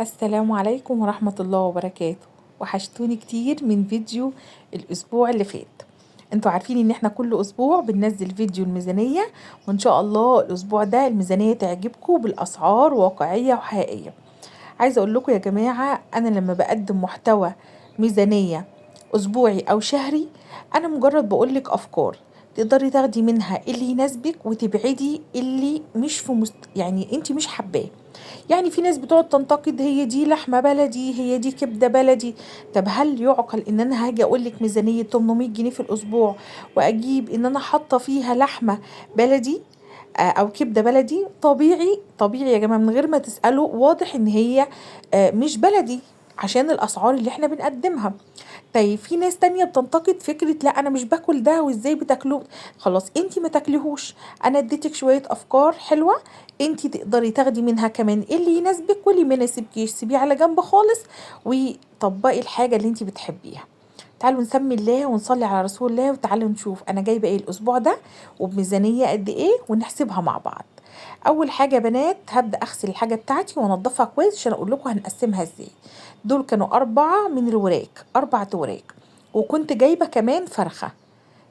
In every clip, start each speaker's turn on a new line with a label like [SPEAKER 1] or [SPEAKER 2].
[SPEAKER 1] السلام عليكم ورحمة الله وبركاته. وحشتوني كتير من فيديو الأسبوع اللي فات. انتوا عارفين ان احنا كل أسبوع بننزل فيديو الميزانية، وان شاء الله الأسبوع ده الميزانية تعجبكم بالأسعار واقعية وحقيقية. عايزة اقول لكم يا جماعة، انا لما بقدم محتوى ميزانية أسبوعي أو شهري، انا مجرد بقولك أفكار تقدري تاخدي منها اللي يناسبك وتبعدي اللي مش في يعني انت مش حباه. يعني في ناس بتقعد تنتقد، هي دي لحمة بلدي، هي دي كبدة بلدي. طب هل يعقل ان انا هاجي اقول لك ميزانية 800 جنيه في الاسبوع واجيب ان انا حاطة فيها لحمة بلدي او كبدة بلدي؟ طبيعي طبيعي يا جماعة، من غير ما تسألوا واضح ان هي مش بلدي عشان الاسعار اللي احنا بنقدمها. طيب في ناس تانية بتنتقد فكرة لا انا مش باكل ده وازاي بتاكلوه. خلاص انتي ما تاكليهوش، انا اديتك شوية افكار حلوة انتي تقدري تاخدي منها كمان اللي يناسبك واللي ما يناسبكيش سيبيه على جنب خالص وطبقي الحاجة اللي انتي بتحبيها. تعالوا نسمي الله ونصلي على رسول الله، وتعالوا نشوف انا جايبة ايه الاسبوع ده وبميزانية قد ايه ونحسبها مع بعض. اول حاجة يا بنات هبدأ اغسل الحاجة بتاعتي وانضفها كويس عشان اقول لكم هنقسمها ازاي. دول كانوا 4 من الوراك، 4 وراك، وكنت جايبة كمان فرخة،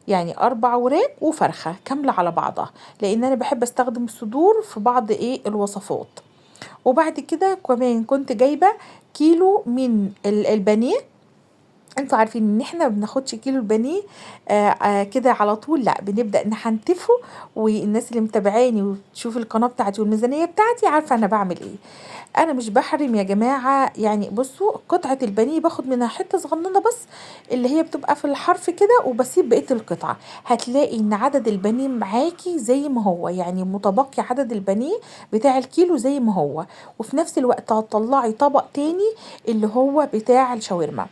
[SPEAKER 1] يعني 4 وراك وفرخة كاملة على بعضها، لان انا بحب استخدم الصدور في بعض الوصفات. وبعد كده كمان كنت جايبة كيلو من البانيه. انتوا عارفين ان احنا ما بناخدش كيلو البانيه كده على طول، لا بنبدأ نحنتفه. والناس اللي متابعاني وتشوف القناة بتاعتي والميزانية بتاعتي عارفة انا بعمل ايه. انا مش بحرم يا جماعة، يعني بصوا قطعة البانيه باخد منها حتة صغننة بس اللي هي بتبقى في الحرف كده، وبسيب بقية القطعة. هتلاقي ان عدد البانيه معاكي زي ما هو، يعني متبقي عدد البانيه بتاع الكيلو زي ما هو، وفي نفس الوقت هتطلعي طبق تاني اللي هو بتاع الشاورما.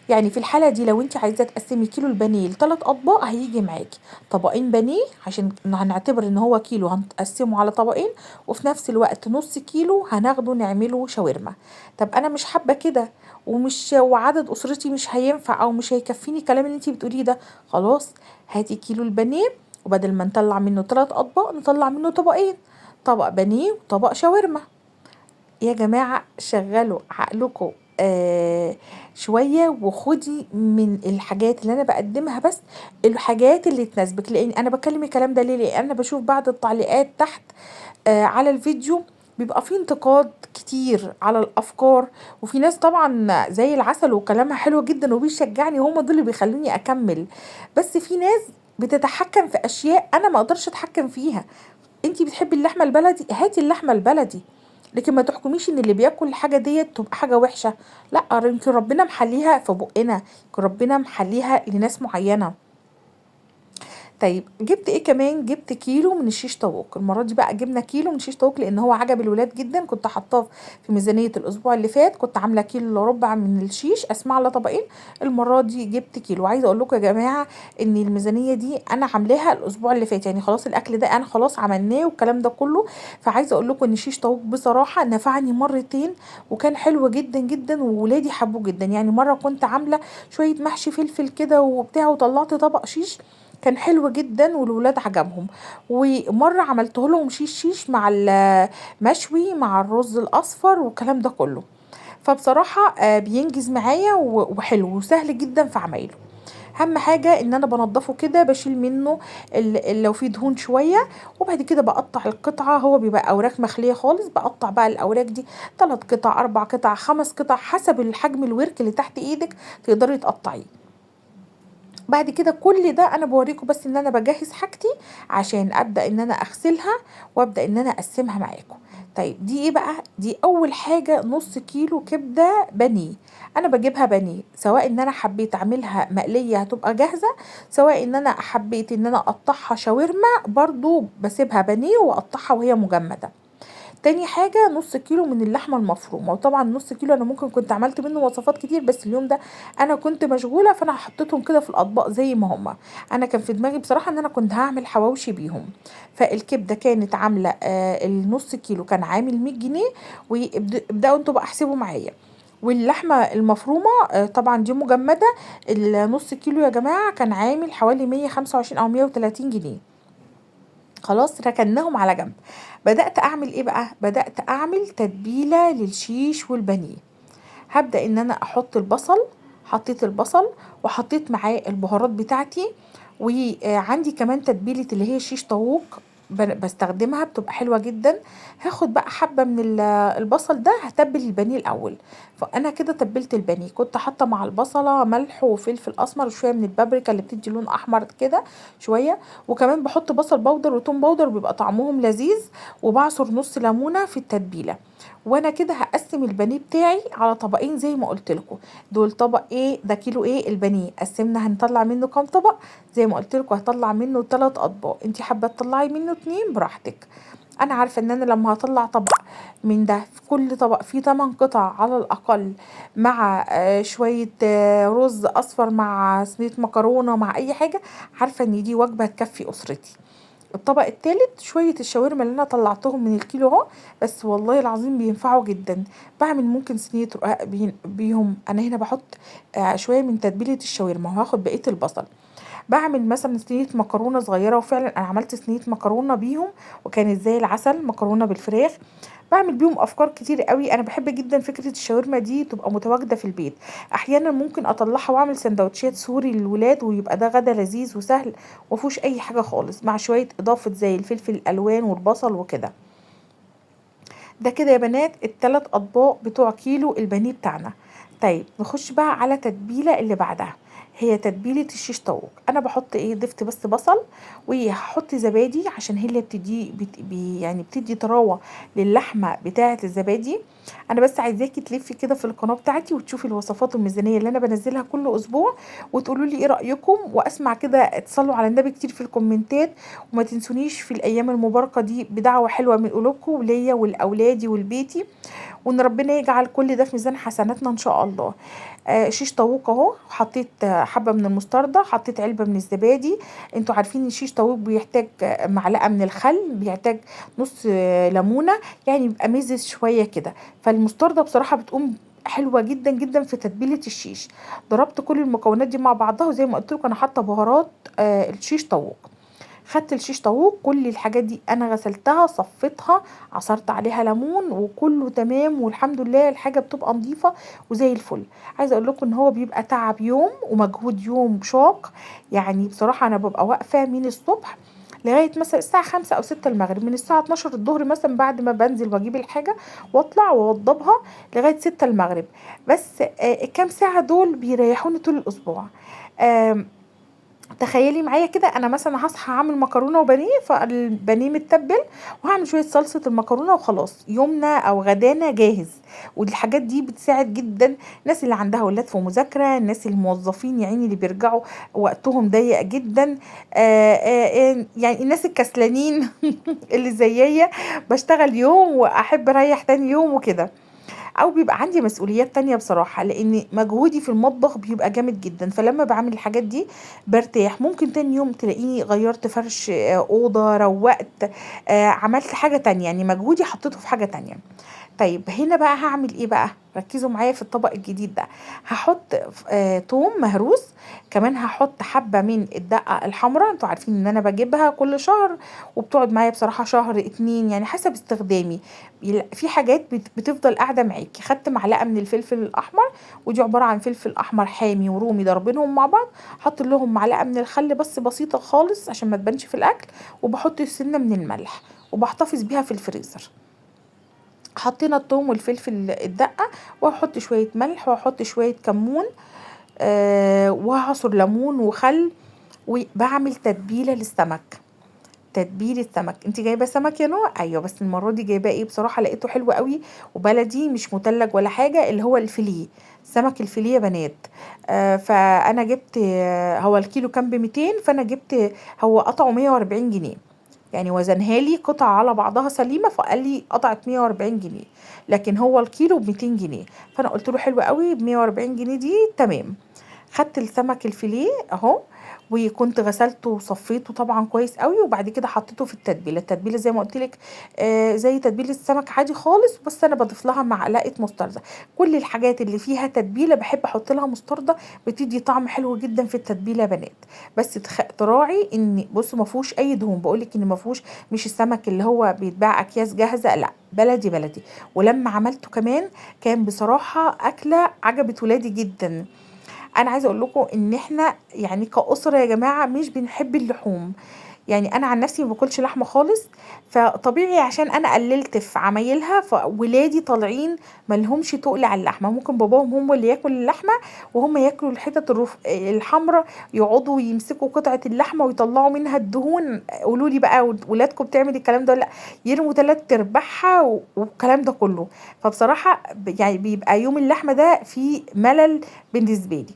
[SPEAKER 1] يعني في الحالة دي لو انت عايزة تقسمي كيلو البانيه لتلات اطباق هيجي معاكي طبقين بانيه، عشان هنعتبر ان هو كيلو هنقسمه على طبقين، وفي نفس الوقت نص كيلو هناخده نعمله شاورما. طب انا مش حابة كده وعدد اسرتي مش هينفع او مش هيكفيني الكلام اللي انت بتقوليه ده، خلاص هاتي كيلو البانيه، وبدل ما نطلع منه 3 اطباق نطلع منه طبقين، طبق بانيه وطبق شاورما. يا جماعة شغلوا عقلكم شوية، وخدي من الحاجات اللي أنا بقدمها بس الحاجات اللي تناسبك. لأن أنا بتكلم الكلام ده ليه؟ لأن أنا بشوف بعض التعليقات تحت على الفيديو بيبقى فيه انتقاد كتير على الأفكار، وفي ناس طبعا زي العسل وكلامها حلو جدا وبيشجعني، وهم دول اللي بيخلوني أكمل. بس في ناس بتتحكم في أشياء أنا ما أقدرش أتحكم فيها. انتي بتحبي اللحمة البلدي، هاتي اللحمة البلدي، لكن ما تحكميش ان اللي بياكل الحاجة ديت تبقى حاجة وحشة. لا، يمكن ربنا محليها في بقنا، يمكن ربنا محليها لناس معينة. طيب جبت ايه كمان؟ جبت كيلو من الشيش طاووق. المرة دي بقى جبنا كيلو من الشيش طاووق لان هو عجب الولاد جدا، كنت حاطاه في ميزانية الاسبوع اللي فات، كنت عاملة كيلو الا ربع من الشيش اسمع على طبقين، المرة دي جبت كيلو. عايزة اقول لكم يا جماعة ان الميزانية دي انا عاملاها الاسبوع اللي فات، يعني خلاص الاكل ده انا خلاص عملناه والكلام ده كله. فعايزة اقول لكم ان الشيش طاووق بصراحة نفعني مرتين وكان حلو جدا جدا، وولادي حبوه جدا. يعني مرة كنت عاملة شوية محشي فلفل كده وبتاع، وطلعت طبق شيش كان حلو جدا والولاد عجبهم. ومرة عملته لهم شيش شيش مع المشوي مع الرز الاصفر والكلام ده كله. فبصراحة بينجز معايا وحلو وسهل جدا في عمايله. اهم حاجة ان انا بنضفه كده، بشيل منه لو فيه دهون شوية، وبعد كده بقطع القطعة. هو بيبقى اوراق مخلية خالص، بقطع بقى الاوراق دي 3 قطع 4 قطع 5 قطع حسب الحجم الورك اللي تحت ايدك تقدري تقطعيه. بعد كده كل ده انا بوريكم بس ان انا بجهز حاجتي عشان ابدا ان انا اغسلها وابدا ان انا اقسمها معاكم. طيب دي ايه بقى؟ دي اول حاجة نص كيلو كبده بانيه. انا بجيبها بانيه، سواء ان انا حبيت اعملها مقلية هتبقى جاهزة، سواء ان انا حبيت ان انا اقطعها شاورما برضو بسيبها بانيه واقطعها وهي مجمده. تاني حاجة نص كيلو من اللحمة المفرومة، وطبعا نص كيلو انا ممكن كنت عملت منه وصفات كتير، بس اليوم ده انا كنت مشغولة فانا حطيتهم كده في الاطباق زي ما هما. انا كان في دماغي بصراحة ان انا كنت هعمل حواوشي بيهم. فالكبدة كانت عاملة النص كيلو كان عامل 100 جنيه، وابدأوا انتوا بقى احسبوا معايا. واللحمة المفرومة طبعا دي مجمدة، النص كيلو يا جماعة كان عامل حوالي 125 او 130 جنيه. خلاص ركناهم على جنب. بدأت اعمل ايه بقى؟ بدأت اعمل تتبيلة للشيش والبانيه. هبدأ ان انا احط البصل، حطيت البصل وحطيت معاه البهارات بتاعتي، وعندي كمان تتبيلة اللي هي شيش طاووق بستخدمها، بتبقى حلوة جدا. هاخد بقى حبة من البصل ده، هتبل البانيه الاول. فانا كده تبلت البانيه، كنت حاطة مع البصلة ملح وفلفل اسمر وشوية من البابريكا اللي بتدي لون احمر كده شوية، وكمان بحط بصل powder وتوم powder بيبقى طعمهم لذيذ، وبعصر نص ليمونة في التتبيلة. وانا كده هقسم البانيه بتاعي على طبقين زي ما قلت لكم. دول طبق ايه ده؟ كيلو ايه البانيه، قسمنا هنطلع منه كام طبق؟ زي ما قلت لكم هطلع منه 3 اطباق، انتي حابة تطلعي منه 2 براحتك. انا عارفه ان انا لما هطلع طبق من ده، في كل طبق فيه 8 قطع على الاقل، مع شوية رز اصفر، مع صينية مكرونه، مع اي حاجة، عارفه ان دي وجبة تكفي اسرتي. الطبق الثالث شوية الشاورما اللي انا طلعتهم من الكيلو اهو، بس والله العظيم بينفعوا جدا. بعمل ممكن صينية رقاق بيهم. انا هنا بحط شوية من تتبيله الشاورما وهاخد بقية البصل. بعمل مثلا صينية مكرونه صغيرة، وفعلا انا عملت صينية مكرونه بيهم وكانت زي العسل، مكرونه بالفراخ. بعمل بيهم افكار كتير قوي. انا بحب جدا فكرة الشاورما دي تبقى متواجدة في البيت. احيانا ممكن اطلعها واعمل سندوتشات سوري للولاد، ويبقى ده غدا لذيذ وسهل ومفيهوش اي حاجة خالص، مع شوية اضافه زي الفلفل الالوان والبصل وكده. ده كده يا بنات الثلاث اطباق بتوع كيلو البانيه بتاعنا. طيب نخش بقى على تتبيله اللي بعدها، هي تتبيله الشيش طاووق. انا بحط ايه؟ ضفت بس بصل، وهحط زبادي عشان هي اللي بتدي يعني بتدي طراوه للحمه بتاعه الزبادي. انا بس عايزاكي تلفي كده في القناة بتاعتي وتشوفي الوصفات الميزانية اللي انا بنزلها كل اسبوع، وتقولوا لي ايه رايكم، واسمع كده تصلوا على النبي كتير في الكومنتات، وما تنسونيش في الايام المباركة دي بدعوة حلوة من قلوبكم ليا ولاولادي ولبيتي، وان ربنا يجعل كل ده في ميزان حسناتنا ان شاء الله. شيش طاووق اهو، حطيت حبه من المستردة، حطيت علبة من الزبادي. انتوا عارفين ان شيش طاووق بيحتاج معلقه من الخل، بيحتاج نص ليمونه، يعني بيبقى مزز شوية كده. فالمستردة بصراحة بتقوم حلوة جدا جدا في تتبيله الشيش. ضربت كل المكونات دي مع بعضها، وزي ما قلت لكم انا حاطه بهارات الشيش طاووق. خدت الشيش طاووق، كل الحاجات دي انا غسلتها صفيتها، عصرت عليها ليمون، وكله تمام والحمد لله. الحاجة بتبقى نظيفة وزي الفل. عايزه اقول لكم ان هو بيبقى تعب يوم ومجهود يوم شاق، يعني بصراحة انا ببقى واقفة من الصبح لغاية مثلا الساعة 5 او 6 المغرب، من الساعة 12 الظهر مثلا بعد ما بنزل واجيب الحاجة واطلع واوضبها لغاية 6 المغرب. بس الكام ساعة دول بيريحوني طول الاسبوع. تخيلي معايا كده، انا مثلا هصحى اعمل مكرونه وبانيه، فالبانيه متبل، وهعمل شوية صلصه المكرونه وخلاص، يومنا او غدانا جاهز. والحاجات دي بتساعد جدا الناس اللي عندها اولاد في مذاكرة، الناس الموظفين يعني اللي بيرجعوا وقتهم ضيق جدا، يعني الناس الكسلانين اللي زيي، بشتغل يوم واحب اريح تاني يوم وكده، او بيبقى عندي مسؤوليات تانية بصراحة، لان مجهودي في المطبخ بيبقى جامد جدا. فلما بعمل الحاجات دي برتاح. ممكن تاني يوم تلاقيني غيرت فرش اوضة، روقت، عملت حاجة تانية، يعني مجهودي حطيته في حاجة تانية. طيب هنا بقى هعمل ايه بقى؟ ركزوا معايا في الطبق الجديد ده. هحط توم مهروس، كمان هحط حبة من الدقة الحمراء، انتوا عارفين ان انا بجيبها كل شهر وبتقعد معايا بصراحة شهر 2 يعني حسب استخدامي. في حاجات بتفضل قاعدة معاكي. خدت معلقة من الفلفل الاحمر، ودي عبارة عن فلفل احمر حامي ورومي ضاربينهم مع بعض، حط لهم معلقة من الخل بس بسيطة خالص عشان ما تبانش في الاكل، وبحط سنة من الملح وبحتفظ بيها في الفريزر. حطينا الثوم والفلفل الدقة، وهحط شوية ملح وهحط شوية كمون، وهعصر ليمون وخل، وبعمل تتبيله للسمك. تتبيله سمك، انت جايبه سمك يا نوع؟ ايوه، بس المرة دي جايبه ايه بصراحة لقيته حلو قوي وبلدي مش متلج ولا حاجة، اللي هو الفيليه، سمك الفيليه يا بنات. فانا جبت، هو الكيلو كان ب200، فانا جبت هو قطعه 140 جنيه، يعني وزنها لي قطعة على بعضها سليمة، فقال لي قطعت 140 جنيه، لكن هو الكيلو ب200 جنيه. فانا قلت له حلو قوي ب140 جنيه دي تمام. خدت السمك الفيليه اهو، وكنت غسلته وصفيته طبعا كويس قوي، وبعد كده حطيته في التتبيله. التتبيله زي ما قلت لك زي تتبيله السمك عادي خالص، بس انا بضيف لها معلقه مستردة. كل الحاجات اللي فيها تتبيله بحب احط لها مستردة، بتدي طعم حلو جدا في التتبيله يا بنات. بس تراعي ان بصوا ما فيهوش اي دهون، بقول لك ان ما فيهوش، مش السمك اللي هو بيتباع اكياس جاهزة، لا بلدي بلدي. ولما عملته كمان كان بصراحة اكله عجبت ولادي جدا. انا عايزه اقول لكم ان احنا يعني كأسره يا جماعة مش بنحب اللحوم، يعني انا عن نفسي ما باكلش لحمه خالص، فطبيعي عشان انا قللت في عمايلها، فولادي طالعين مالهمش تقل على اللحمة. ممكن باباهم هم اللي ياكل اللحمة وهم ياكلوا الحتت الحمراء، يقعدوا يمسكوا قطعه اللحمة ويطلعوا منها الدهون. قولوا لي بقى ولادكم بتعمل الكلام ده ولا لا؟ يرموا 3/4 والكلام ده كله. فبصراحة يعني بيبقى يوم اللحمة ده فيه ملل بالنسبة لي.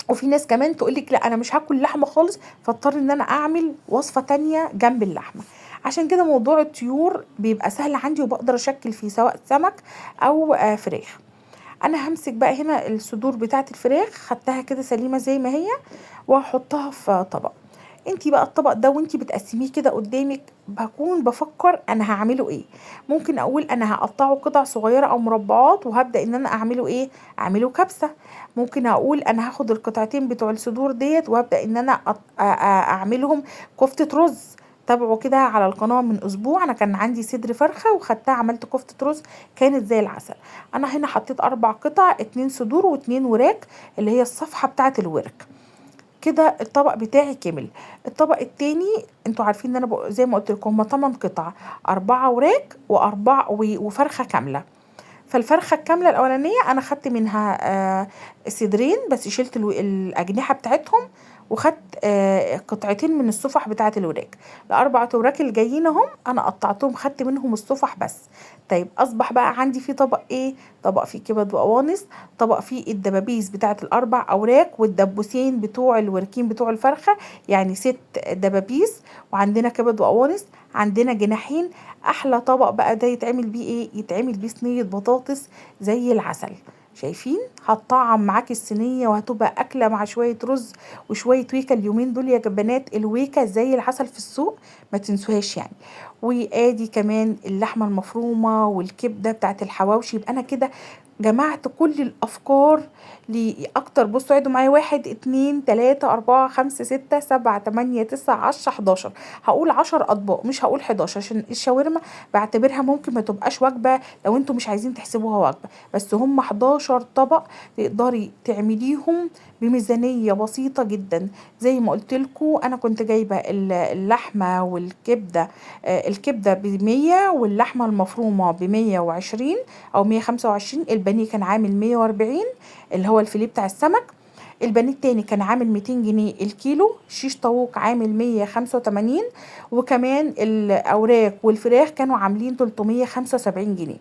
[SPEAKER 1] وفي ناس كمان تقولك لا انا مش هاكل لحمه خالص، فاضطر ان انا اعمل وصفه تانية جنب اللحمة. عشان كده موضوع الطيور بيبقى سهل عندي وبقدر اشكل فيه سواء سمك او فراخ. انا همسك بقى هنا الصدور بتاعه الفراخ، خدتها كده سليمة زي ما هي، وهحطها في طبق. انتي بقى الطبق ده وانتي بتقسميه كده قدامك، بكون بفكر انا هعمله ايه. ممكن اقول انا هقطعه قطع صغيرة او مربعات وهبدا ان انا اعمله ايه، اعمله كبسة. ممكن اقول انا هاخد القطعتين بتوع الصدور ديت وهبدا ان انا اعملهم كفته رز. تابعوا كده على القناة من اسبوع، انا كان عندي صدر فرخة وخدتها عملت كفته رز كانت زي العسل. انا هنا حطيت 4 قطع، 2 صدور و2 وراك اللي هي الصفحة بتاعه الورك. كده الطبق بتاعي كمل. الطبق التاني انتوا عارفين ان انا زي ما قلت لكم هما 8 قطع، 4 وراك و4 وفرخه كاملة. فالفرخه الكاملة الاولانية انا خدت منها صدرين بس، شلت الاجنحة بتاعتهم وخدت قطعتين من الصفح بتاعه الوراك. ال4 وراك اللي جايين اهم انا قطعتهم، خدت منهم الصفح بس. طيب اصبح بقى عندي في طبق ايه؟ طبق فيه كبد وقوانص، طبق فيه الدبابيس بتاعه ال4 اوراق والدبوسين بتوع الوركين بتوع الفرخه، يعني 6 دبابيس، وعندنا كبد وقوانص، عندنا جناحين. احلى طبق بقى ده يتعمل بيه ايه؟ يتعمل بيه صينية بطاطس زي العسل. شايفين؟ هتطعم معاكي الصينية وهتبقى اكله مع شوية رز وشوية ويكا. اليومين دول يا بنات الويكا زي العسل في السوق، ما تنسوهاش يعني. وادي كمان اللحمة المفرومه والكبده بتاعت الحواوشي. يبقى انا كده جمعت كل الافكار لاكتر. بصوا عدوا معايا، 1 2 3 4 5 6 7 8 9 10 11. هقول 10 اطباق مش هقول 11 عشان الشاورما بعتبرها ممكن ما تبقاش وجبة لو انتوا مش عايزين تحسبوها وجبة، بس هم 11 طبق تقدري تعمليهم بميزانيه بسيطة جدا. زي ما قلت لكم انا كنت جايبه اللحمة والكبده، الكبده ب100 واللحمة المفرومه ب120 او 125. البانيه كان عامل 140 اللي هو الفيليه بتاع السمك. البانيه التاني كان عامل 200 جنيه الكيلو. شيش طاووق عامل 185، وكمان الاوراق والفراخ كانوا عاملين 375 جنيه.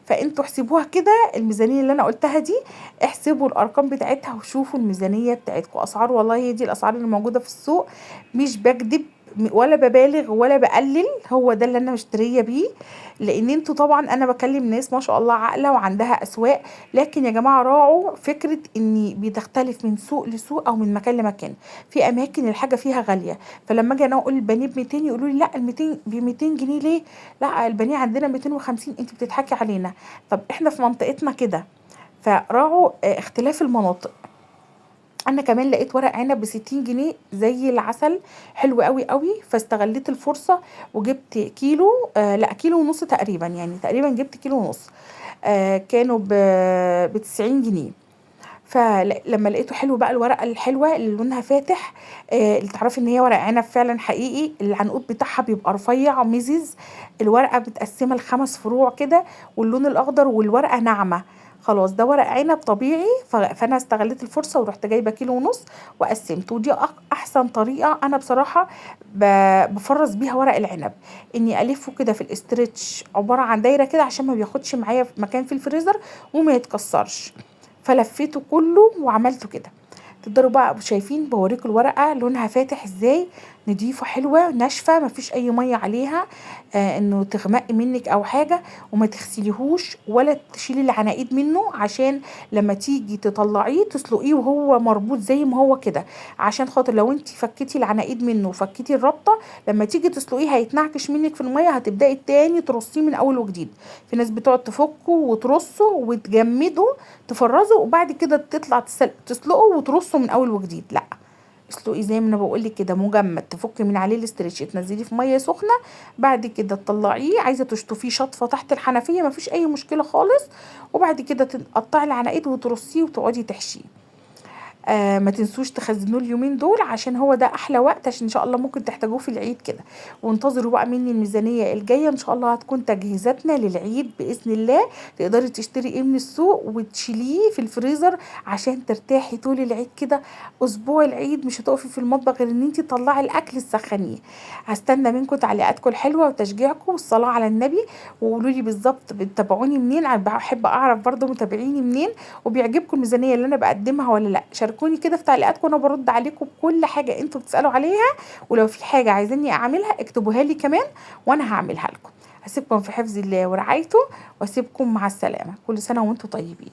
[SPEAKER 1] فانتوا احسبوها كده الميزانية اللي انا قلتها دي، احسبوا الارقام بتاعتها وشوفوا الميزانية بتاعتكم. اسعار والله هي دي الاسعار اللي موجودة في السوق، مش بكدب ولا ببالغ ولا بقلل، هو ده اللي انا مشتريه بيه. لان انتوا طبعا انا بكلم ناس ما شاء الله عاقلة وعندها اسواق، لكن يا جماعة راعوا فكرة ان بتختلف من سوق لسوق او من مكان لمكان. في اماكن الحاجة فيها غالية، فلما اجي انا اقول البانيه ب 200 يقولوا لي لا ال 200 ب 200 جنيه ليه؟ لا البانيه عندنا 250، انت بتضحكي علينا. طب احنا في منطقتنا كده، فراعوا اختلاف المناطق. انا كمان لقيت ورق عنب ب60 جنيه زي العسل، حلو قوي قوي، فاستغليت الفرصة وجبت كيلو، لا كيلو ونص تقريبا، يعني تقريبا جبت كيلو ونص، كانوا ب90 جنيه. فلما لقيته حلو بقى الورقة الحلوة اللي لونها فاتح، اللي تعرفي ان هي ورق عنب فعلا حقيقي، العنقود بتاعها بيبقى رفيع مزز، الورقة متقسمه ل5 فروع كده، واللون الاخضر، والورقة ناعمة. خلاص ده ورق عنب طبيعي. فانا استغليت الفرصة ورحت جايبه كيلو ونص وقسمته. ودي احسن طريقه انا بصراحة بفرز بيها ورق العنب، اني الفه كده في الاسترتش عبارة عن دايرة كده عشان ما بياخدش معايا مكان في الفريزر وما يتكسرش. فلفيته كله وعملته كده. تقدروا بقى شايفين بوريكم الورقة لونها فاتح ازاي، نضيفه حلوة ناشفة مفيش اي مية عليها انه تغمق منك او حاجة، وما تغسليهوش ولا تشيلي العناقيد منه، عشان لما تيجي تطلعيه تسلقيه وهو مربوط زي ما هو كده، عشان خاطر لو انت فكيتي العناقيد منه وفكيتي الرابطة لما تيجي تسلقيه هيتنعكش منك في المية، هتبداي تاني ترصيه من اول وجديد. في ناس بتقعد تفكه وترصه وتجمده تفرزه وبعد كده تطلع تسلقه وترصه من اول وجديد. لا، اسلقي زي ما انا بقولك كده مجمد، تفكي من عليه ال stretch، تنزليه في مية سخنة، بعد كده تطلعيه، عايزه تشطفيه شطفه تحت الحنفية مفيش اي مشكلة خالص، وبعد كده تقطعي العناقيد وترصيه وتقعدي تحشيه. ما تنسوش تخزنوه اليومين دول عشان هو ده احلى وقت، عشان ان شاء الله ممكن تحتاجوه في العيد كده. وانتظروا بقى مني الميزانية الجاية ان شاء الله هتكون تجهيزاتنا للعيد باذن الله. تقدري تشتري ايه من السوق وتشيليه في الفريزر عشان ترتاحي طول العيد كده، اسبوع العيد مش هتقفي في المطبخ غير ان انتي تطلعي الاكل تسخنيه. هستنى منكم تعليقاتكم الحلوة وتشجيعكم والصلاة على النبي، وقولوا لي بالظبط بتتابعوني منين، انا بحب اعرف برضو متابعيني منين، وبيعجبكم الميزانية اللي انا بقدمها ولا لا. شاركوني كده في تعليقاتكم، انا برد عليكم بكل حاجة انتوا بتسالوا عليها، ولو في حاجة عايزيني اعملها اكتبوها لي كمان وانا هعملها لكم. هسيبكم في حفظ الله ورعايته، واسيبكم مع السلامة. كل سنة وانتوا طيبين.